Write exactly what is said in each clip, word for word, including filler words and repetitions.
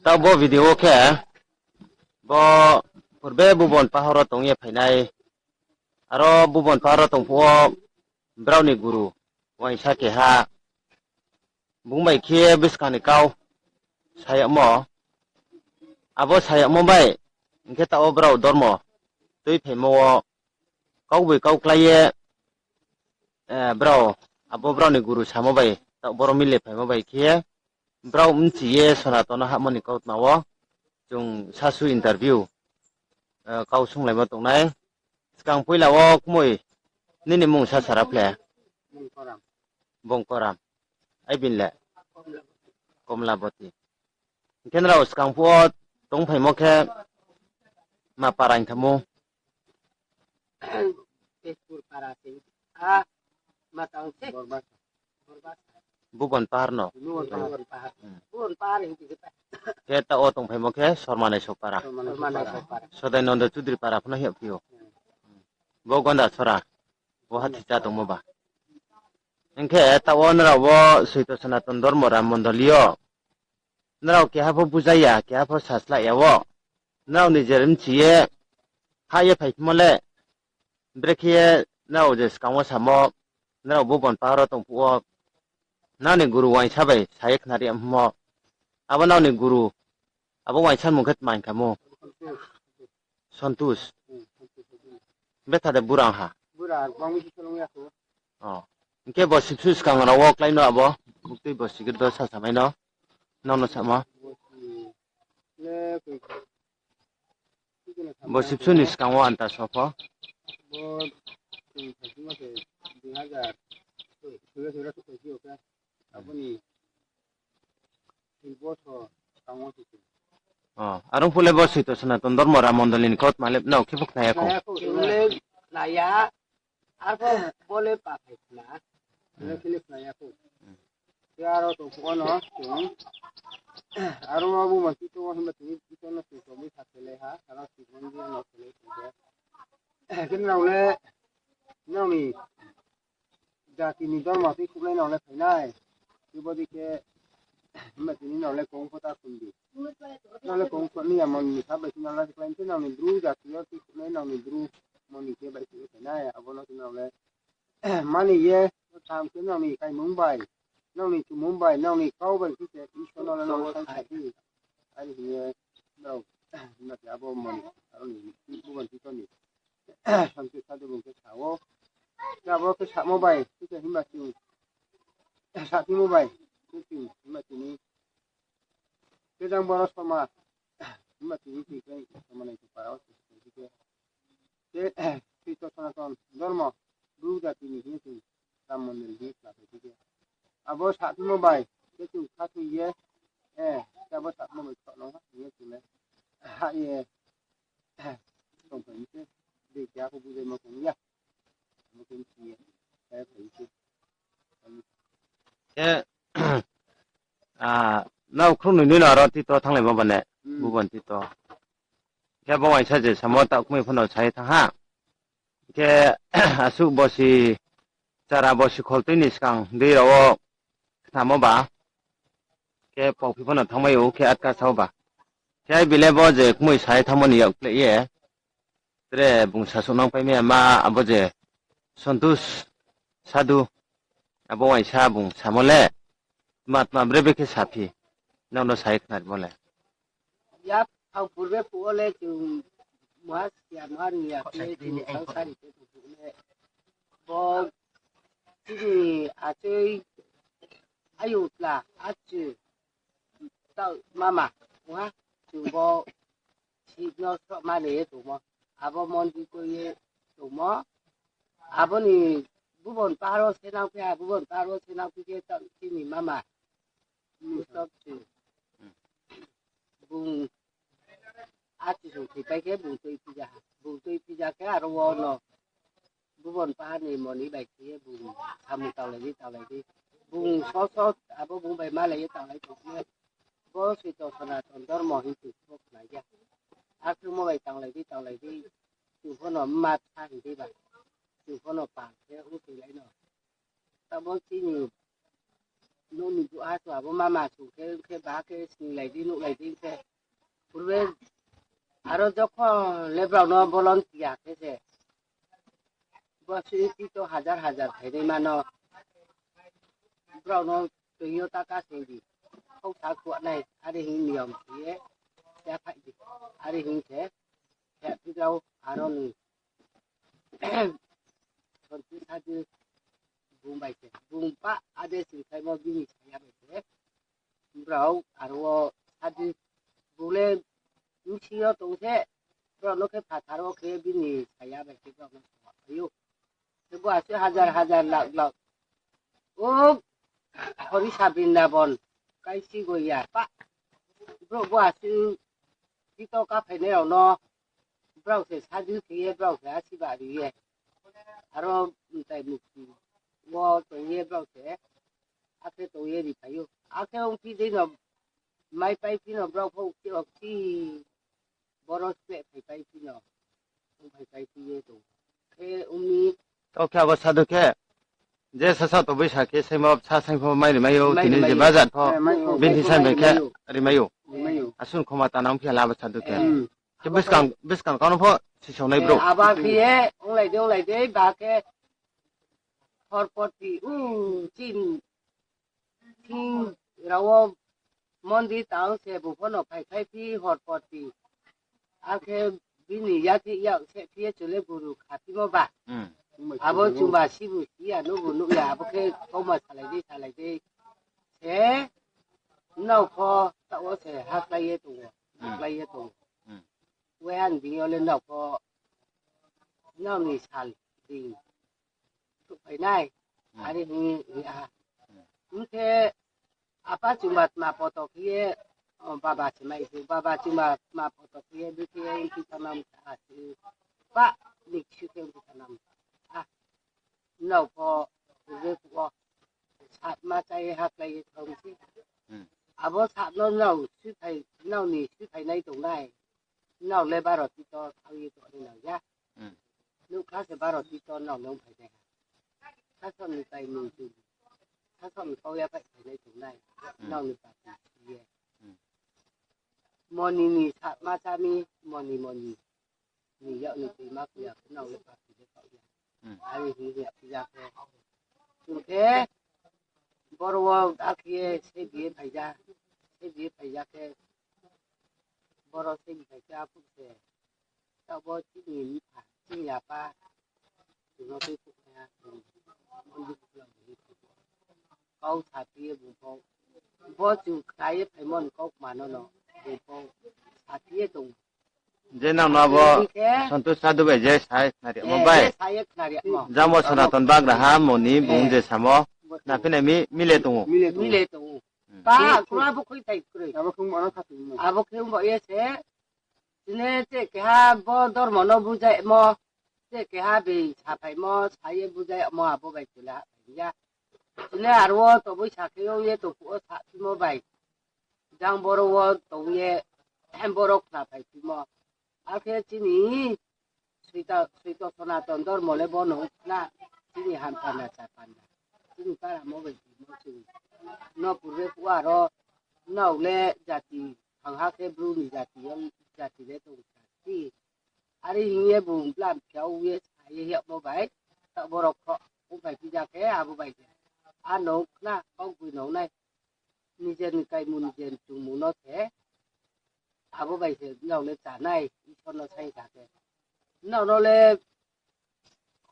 Taoh bo video wo khe, bo purbe Bubon pahar wo tong ye phainai, aro Bubon pahar wo tong phuh wo brao ni guru uaingsa keha bung bai khe buskang ni kau sa yagmo, abo sa yagmo bai hing khe taoh wo brao dormo tuiphaimo wo kau bai kau klái ye, brao, abo brao ni guru samo bai taoh boro mile phaimo bai khe brao bchi ye Sonaton no hahmo ni kautma wo chung sasu interview kau sunglaimo tongnai. Skang poila wo kmoi, nini mung sa sara phle? Bongkoram. Ai bini le? Komlaboti. Hing khe nrao skang phuh wo tongphaimo khe ma para hing thanngmo? Bubon pahar no. Khe taoh wo tongphaimo khe Sorma Naisok para. Sodainondo Chudri para pho no hing yagphi ou. Bo Gonda sora, bo hathi chá tongmo ba. Hing khe taoh wo nrao bo Soito Sonaton Dormo Ram Mondoli yo nrao keha pho bujai ya, keha pho saslai ya wo, nrao ni je mchi ye hah ye phaiphimo le, brekhe ye nrao je skang wo samo, nrao Bubon pahar wo tong phuh wo, nrao ni guru uaingsa bai sa ye khnari yagmo, abo nrao ni guru, abo uaingsa ni mung khe tma hing kha mo? Sontus. Betha de burang ha? Hing khe bo sibsu skang rao wo klái no abo, buktui bo sikir do sasamai no, nrao no samo. Bo sibsu ni skang wo anta so pho. Are ong phuh le bo Soito Sonaton Dormo Ram Mondoli ni kautma le nrao khe pho khna ya kho? Naya, arphuh bo le paphai khna, le khe le khna ya kho. Khe aro tong phuh wo no chung, aro wo bo mansi tong wo himba tini Isor no chung tongmui sa khelai ha, aro Sib mondir no khelai tong khe. Khe nrao le, nrao ni jati ni dormo tuikhouhnai nrao le phainai. Tei bo dei khe, himba tini nrao le kong pho ta khum di. Nrao le kong khum ni ya moni ni kha bai khe nrao le klái khe nrao ni bru jati yo tuikhouhnai nrao ni bru moni khe bai khe phainai. Abo no khe nrao le mani ye, tham khe nrao ni kaimung bai, nrao ni chumung bai, nrao ni kau bai khe se Isor no le nrao le sai sa di. Are hing ye nrao, nrao khe abo moni, aro ni, Bubon Tito ni Santu Sadhu bung khe sa ou. Khe abo khe samo bai, khe se himba chung, saphimo bai, khe chung himba tini, khe jang boro soma, himba tini chung khe soma nai chung para wo chung khe, khe, Soito Sonaton Dormo, bru jati ni hing ye chung, Ram Mondoli hing ye khna khe khe. Abo saphimo bai, khe chung khathoi ye, khe abo saphimo bai khaoh no hing ye chung le, ha ye, tongphai se, dei keha pho bujaimo tong ya. Abo khe mchi ye, khe phai se. Khe, nrao khrouhnoi ni no aro Tito thannglai ma ba ne, Bubon Tito. Khe bo uaingsa je samo taoh kmoi pho no sa ye thanng ha. Khe asuh bosi chara bosi kholtui ni skang dei rao wo khnamo ba. Khe pauphi pho no thanngmai ou khe atka sao ba. Khe ai bile bo je kmoi sa ye thanngmo ni yak khleh ye. Tre bung sasouh nang paimai ya ma abo je Sontus Sadhu, abo uaingsa bung samo le, tma tma bre bre khe saphi, nrao no sa ye khnarimo le. Yak thang purbe phuh wo le chung muha sia muha ri ya khe chung sangsari khe phuh le. Bo chini achoi ayong tla achu taoh mama, ongha, chung bo Sib no sroh ma le ye tongmo. Abo mondir koi ye tongmo. Abo ni Bubon pahar wo se nangphi ha, Bubon pahar wo se nangphi khe taoh chini mama. Musto chung. Bung achu song thoipai khe bung tuiphi ja ha. Bung tuiphi ja khe aro wo no Bubon pahar ni moni bai khe ye bung samung tanglai di, tanglai di. Bung so so abo bung bai malai ye tanglai tong khe, bo Soito Sonaton Dormo hing chung pho khnai ya. Akhe mo bai tanglai di, tanglai di. Chung pho no mma sa hing di ba. Chung pho no pal khe ongthoilai no. Tabo chini Nouh ni brouhha sung abo mama sung khe, khe ba khe sninglai di, nuhlai di khe. Purbe aro jokhon le brao no bolon tiya khe se. Bo sui tito hajar hajar phainaima no brao no tui yo taka se di. Khausa khuanai, are hing niyom khe ye, ya phai di. Are hing khe, ya phi brao aro ni Sontu sadu bung bai se, bung pa ade singkhlaimo bini saya bai se. Brao aro wo sadu bung le bsing yo tong se, brao no khe phathar wo khe bini saya bai se brao no songha phai ou. Khe bo asuh hajar hajar lakh lakh. O Horisa Brindabon, Kaisi Goya, pa. Brouh bo asuh tito kaphainai rao no, brao se sadu khe ye, brao se asiba ri ye. Aro mtai mukti wo tong ye brao se, akhe tong ye ri phai ou. Akhe ongphi dei no, mai paiphi no brao pho khe o khe. Boro spleh phaipai phi no, ongphaipai phi ye tong. Khe ong mi. Tao khe abo sadu khe, je sasa toboi sa khe saimo sa saing pho mai ri mai ou, tini je bazar pho, bini saing bai khe ri mai ou. Asun khoma ta nang phi hala abo sadu khe. Khe buskang, buskang kau no pho sisao nai brouh. Abo khe ye, onglai dei, onglai dei, ba khe, horpoti, u, chin, thing rao wo mondir tang se bung pho no phaiphai phi horpoti. Akhe bini yati yak se phi ye chule guru khaphimo ba. Abo chungba sibu si ya, nubu nuh ya, abo khe kauma salai dei, salai dei. Se nrao pho taoh wo se haklái ye tong ou, haklái ye tong ou. Wehan ding yo le nrao pho, nrao ni sal ding. Souhphai nai, are hing ye ha. Hing khe apa chungba tma poto khe ye, baba se mai se, baba chungba tma poto khe ye, bikhe ye, ongphi thanam sa se, pa ni ksu khe ongphi thanam sa. Nrao pho, purbe phuh wo, satma chá ye haklái ye thanng se. Abo sat no nrao suithai, nrao ni suithai nai tong nai. Nrao le baro tito thanng ye tong nai nang ya. Nouhkha se baro tito nrao nung phai nai ha. Sasaoh ni tai nung tu. Sasaoh ni kau ya phai phai nai tong nai. Nrao ni pati si ye. Moni ni satma chá mi, moni moni. Ni yak ni tuima khe ya, nrao le pati le kau ya. Are hing ya, ya khe. Chung khe, boro wo akhe ye se bi ye phai ya. Se bi ye phai ya khe, boro se bi phai khe aphuh se. Taoh bo chini mpha, chini apa, chung no tui phuh ya, chung mondir phuh ya, kau saphi ye bung pho. Bo chung khna ye phaimo ni kaukma no no, bung pho saphi ye tong. Je nang no abo Sontu sadu bai je sa ye khnari mo bai. Jang bo Sonaton Bagraha moni bung je samo. Na phi nai mi, mile tong ou. Mile tong ou. Pa, kura bo khuithai kroi. Abo khe ongba ye se, chini che keha bo dormo no bujaimo, che keha bei saphaimo, sa ye bujaimo abo bai chule hahphai ya. Chini aro wo toboi sa khe ong ye tongphuh wo saphimo bai. Jang boro wo tong ye, boro khnaphaipimo. Akhe chini soito, soito Sonaton dormo le bo no khna, chini ham panda cha panda. Chini para mo bai timo chung. No purbe phuh aro, nrao le jati, thangha khe Bru ni jati, jati le tong sa si. Are hing ye bung blam phiao ye sa ye yagmo bai, taoh boro kho, ongphai phi ja khe abo bai je. A no khna, kaugboino nai. Nijer ni kaimu, nijer ni chungmung no se, abo bai se nrao le chá nai, Isor no saing sa khe. Nrao no le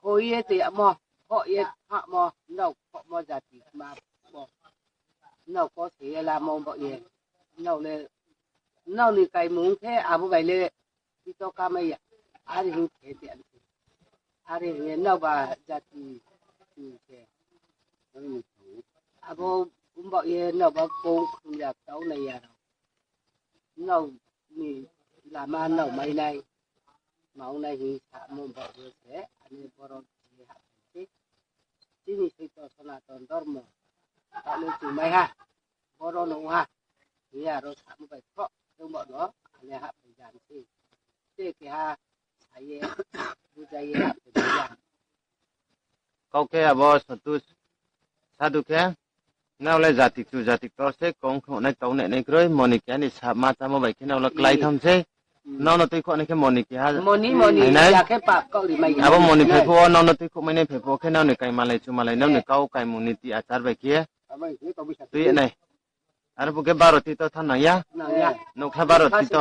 kho ye toimo, khoh ye hahmo, nrao khohmo jati ma bo. Nrao kose ye lamo bo ye. Nrao le, nrao ni kaimung khe abo bai le tito kamai ya. Are hing khe te, are hing ye nrao ba jati hing khe. Abo bo ye nrao ba kong khum ya, tau nai ya rao. Nrao ni lama nrao mai nai, ma ong nai hing samo bo ye se, ani boro ye hahphai se. Chini soito Sonaton dormo, taoh le chung mai ha, boro no ong ha, hing ye aro samo bai kho, khe bo no, ani hahphai ja se. Te keha sa ye, buja ye hahphai ja. Kau khe abo Sontu sadu khe, Nrao le jati chu jati ktor se, kong khnuh nai, tau nai nai kroi, moni keha ni sap ma chámo bai khe nrao le klái tham se. Nrao no tuikhouh nai khe moni keha. Moni, moni, nai nai. Ya khe pap kaoh ri mai ya. Abo moni phai phuh wo, nrao no tuikhouh mai nai phai phuh wo khe nrao ni kaimalai chumalai, nrao ni kau kaimung niti achar bai khe tui ye nai. Aro bo khe baro tito thanng nang ya. Nang ya. Nougkha baro tito.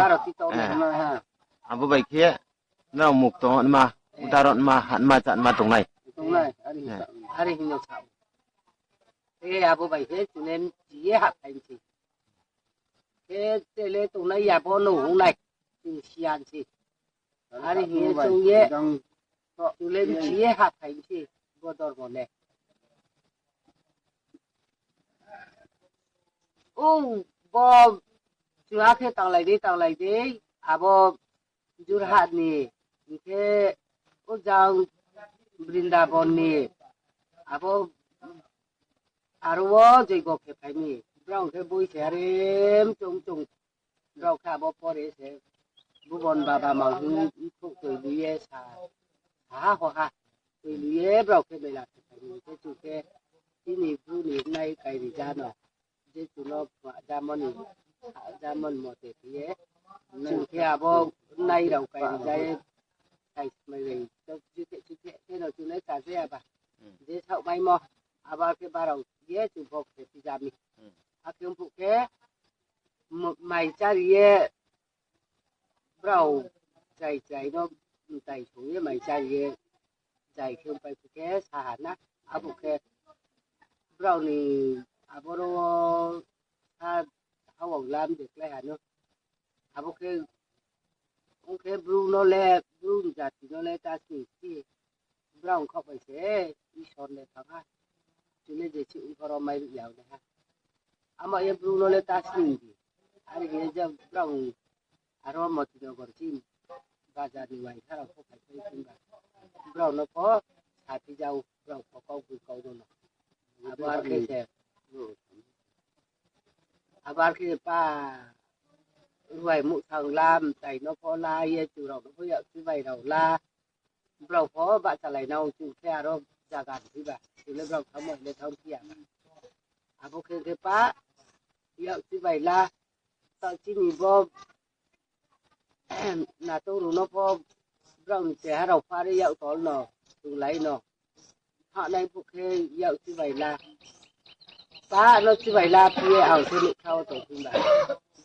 Abo bai khe nrao mukto ma, udaro ma, hatma, chánma tongnai. Tongnai, are hing no sa. E, abo bai khe chung le mchi ye hahphai mi se. Khe te le tongnai ya bo no ong nai. Chung siyan se. Are hing ye chung ye, chung le mchi ye hahphai mi se, bo dormo le. O, bo, chung akhe tanglai dei, tanglai dei, abo Jorhat ni, hing khe ojang Brindabon ni, abo aro wo joigo khe phai mi, brao khe boi se are mchung mchung, brao khe abo pore se, Bubon baba mang hing mkhrouh toi lui ye sa, saha hoha, toi lui ye brao khe mela khe phai mi, khe chung khe chini bru ni nai kairi ja no. Je chung no jamon ni, jamon mote khe ye, chung khe abo nai rao kairi ja ye, sai smai bai, chuthe chuthe khe no chung nai chá ja ya ba. Je saoh maimo, abo khe barao ye chung bo khe phi ja mi. Akhe mphuh khe, mai chári ye, brao chrai chrai no mtai song ye mai chári ye, chrai khe pai phuh khe saha na, abo khe brao ni aboro wo sa hawang lam de klái ha no. Abo khe, ong khe bru no le, bru ni jati no le ta sning si. Brao ongkhaoh bai se, Isor le thanng ha. Chung le je si ongkha ro mai ri ya le ha. Amo ye bru no le ta sning di. Are hing ye je brao aro Motinagar chini bazar ni waisa rao pho phai phai himba. Brao no pho saphi jao, brao pho kau bui kau no no. Abo ar khe se, abo ar khe pa ruai muhthang la, mtai no pho la ye, chung rao no pho yak chubai rao la. Brao pho bahchalai nang chung khe aro zaga ni phi ba. Chung le brao thanngmo le thanng phi ya ba. Abo khe khe pa yak chubai la. Taoh chini bo natung rao no pho brao ni cheha rao pha ri yak tol no, tonglai no. Phahnai phuh khe yak chubai la. Pa no chubai la phi ye ang khe nouhkha wo tong phi ba.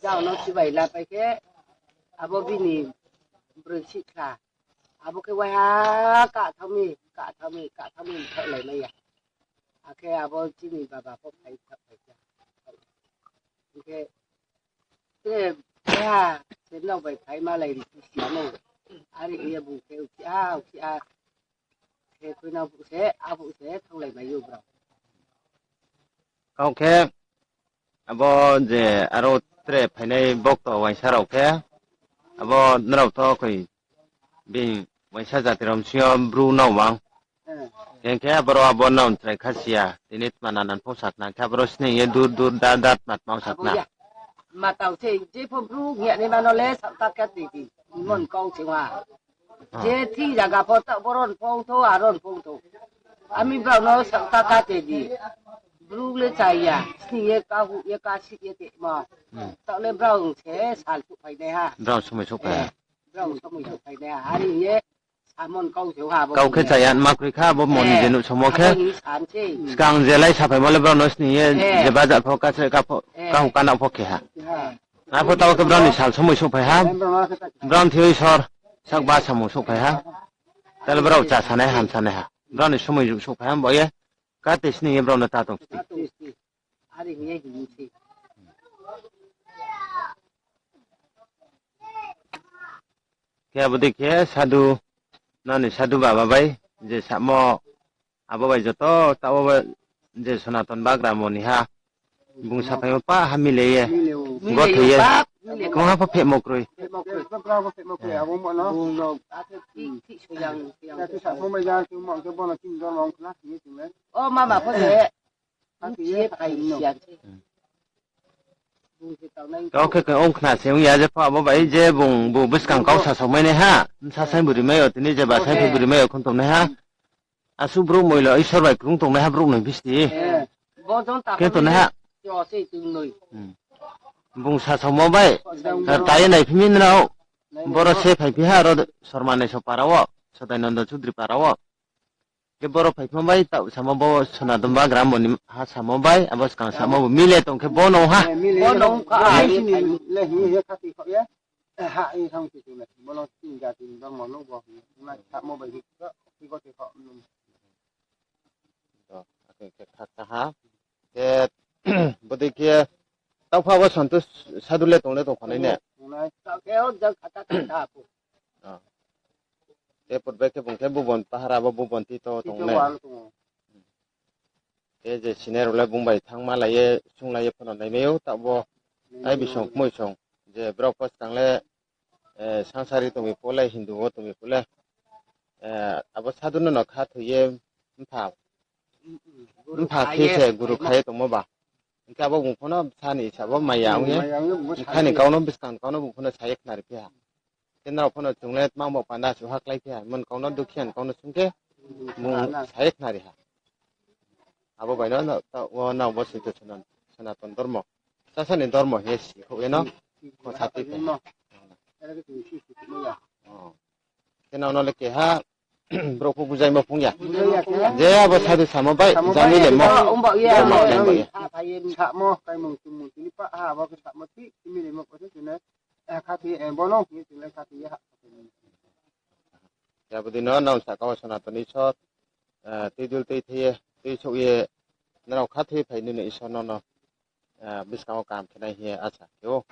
Jang no chubai la pai khe, abo bini broi sihkhla. Abo khe waiha kathang mi, kathang mi, kathang mi mthaohlai mai ya. Akhe abo chini baba pho phai thaoh phai khe. Hing khe, tre, waiha, se nrao bai phai malai ri si ya no. Are hing ye bung khe uchih ha, uchih ha. Khe khuinang phuh se, aphuh se thannglai mai ou brao. Kau khe, abo je aro tre phainai bokto uaingsa rao khe, abo nrao to koi bini uaingsa jati rao bsing yo bru nrao mang. Hing khe aboro abo nrao chrai kha si ya, tini tma nanan pho sa khna khe aboro sning ye dur dur da da tma tma sa khna. Ma tau se, je pho bru hing ya naima no le saohta kha tei di, mon kau se ha. Je thing zaga pho taoh boron phong thou, aron phong thou. Ami brao no saohta kha tei di. Bru le chá ya, sning ye kahuh ye kasih ye temo. Taoh le brao se sal souhphai nai ha. Brao somoi souhphai nai ha. Are hing ye samon kau se ha bo. Kau khe chaya ma kroi kha, abo moni je nuhsaomo khe. Skang je lai saphaimo le brao no sning ye, je baja pho, kahuh kana pho khe ha. Arpho taoh khe brao ni sal somoi souhphai ha. Brao ni thing yo Isor sakba samung souhphai ha. Tale brao chá sanai ham sanai ha. Brao ni somoi souhphai ha bo ye. Kate sning ye brao no ta tong sti. Khe abo dei khe sadu, nani sadu baba bai, je samo, abo bai joto, taoh wo je Sonaton bagra moni ha, bung saphaimo pa ha mile ye, gothoi ye, kongha pho phehmo kroi. O mama pho se, Kau khe khe ong khna se ong ya je pho abo bai je bung bu buskang kau sasaomai nai ha, bsa saing buri mai yo, tini je ba saing phi buri mai yo khon tongnai ha. Asuh brouh moilo Isor bai krung tongnai ha brouh noi bisti. Khe tongnaiha. Hmm. Bung sasaomo bai, tai ye naiphi mi nrao, boro se phaiphi ha aro Sorma Naiso para wo, Sodainondo Chudri para wo. Khe boro phaiphi bai taoh samo bo Sonaton Bagra moni ha samo bai, abo skang samo bo mile tong khe bo nung ha. Khe bodei khe taoh pha bo Santosh sadhu le tong le tong khanai ne. Khe purbe khe bung khe Bubon pahara bo Bubon ti to tong le. Khe je senior rao le bung bai thanngma lai ye, sunglai ye phano naimai ou, taoh bo ai bisong kmoi song. Je brao pho skang le, sangsari tongmi phuh le, Hindu wo tongmi phuh le, abo sadhu no no khathoi ye mpha, mpha khe se guru kha ye tongmo ba. Hing khe abo bung pho no sa ni sabo maya ong ye, bkha ni kau no, buskang ni kau no bung pho no sa ye khnari phi ha. Khe nrao pho no chung le tma bo panda suh ha klái phi ha, mon kau no, dukhiya ni kau no sung khe, bung sa ye khnari ha. Abo bai no, no, ta-, wo nang bo Sonaton dormo, sasa ni dormo hing ye sikhouh ye no, kho sa tui phi ha. Khe nang no le keha brouh pho bujaimo phung ya. Je abo sadhu samo bai, jami lemo. Samo kaimung tumung tini pa ha, abo khe samo ti, timi lemo ko se tini. Khe abo dei no nang sahka wo Sonaton Isor, tui dul tui thai ye, tui souh ye, nrao khathoi phai nini Isor no no, buskang wo kaham khe nai hing ye asa khe ou.